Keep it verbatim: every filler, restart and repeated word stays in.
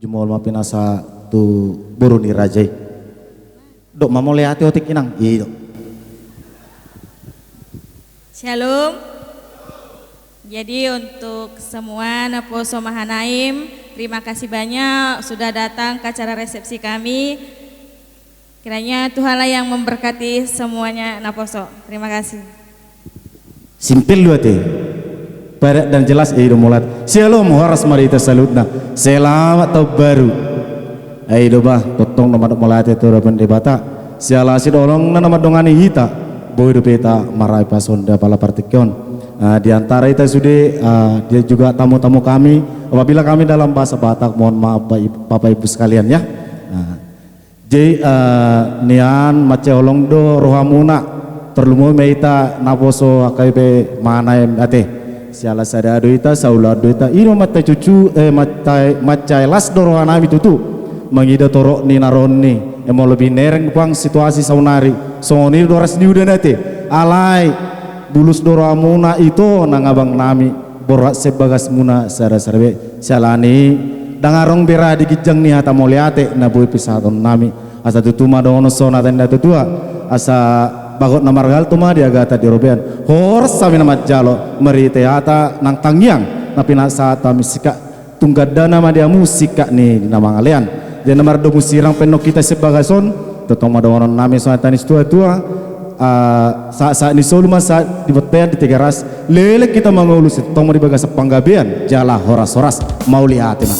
Molo ma pinasa tu boru ni raja i. Dok ma mauliate otik inang. Iyo. Shalom. Jadi untuk semua naposo Mahanaim, terima kasih banyak sudah datang ke acara resepsi kami. Kiranya Tuhanlah yang memberkati semuanya naposo. Terima kasih. Simpel do ate. Padat dan jelas, i do mauliate. Shalom, horas ma di hita saluhutna. Selamat tahun baru. I do bah, tongtong do mandok mauliate tu Debata. Siala asi do holongna na mandongani hita. Boi dope hita marayap songon dia pala partingkian. Ah, di antara hita sude, ah, dia juga tamu-tamu kami. Apabila kami dalam bahasa Batak, mohon maaf Bapak Ibu sekalian ya. Ah, Jadi, eh, nian mansai holong do rohamuna, tarlumobi ma hita naposo H K B Mahanaim ate. Siala sada do hita, saula do hita, i do mansai cucu, eh, mansai, mansai las do rohanami tutu. Mangida torop ni na ro on i, eh, molo binereng pang situasi saonari. Songon i do horas ni udan ate. Alai, bulus do rohamuna ito nang abangnami. Borhat sian bagasmuna sada-sada be. Siala ni i, ndang adong be ra di ginjang ni hata mauliate na boi pasahatonnami. Asa tutu ma dohonon songon hata ni natuatua. Asa bagot na marhalto ma di agatan di robean. Horas hami na manjalo marhite hata nang tangiang na pinasahat hami singkat. Tung gandana ma di hamu singkat ni na mangalean. Jadi na mardomu sirang pe annon hita sian bagas on. Tongtong ma dohononnami songon hata ni situatua. Ah, sahat-sahat ni solu ma sahat di bontean di Tigaras. Leleng hita mangolu, sintong ma di bagasan panggabean jala horas-horas. Mauliate ma.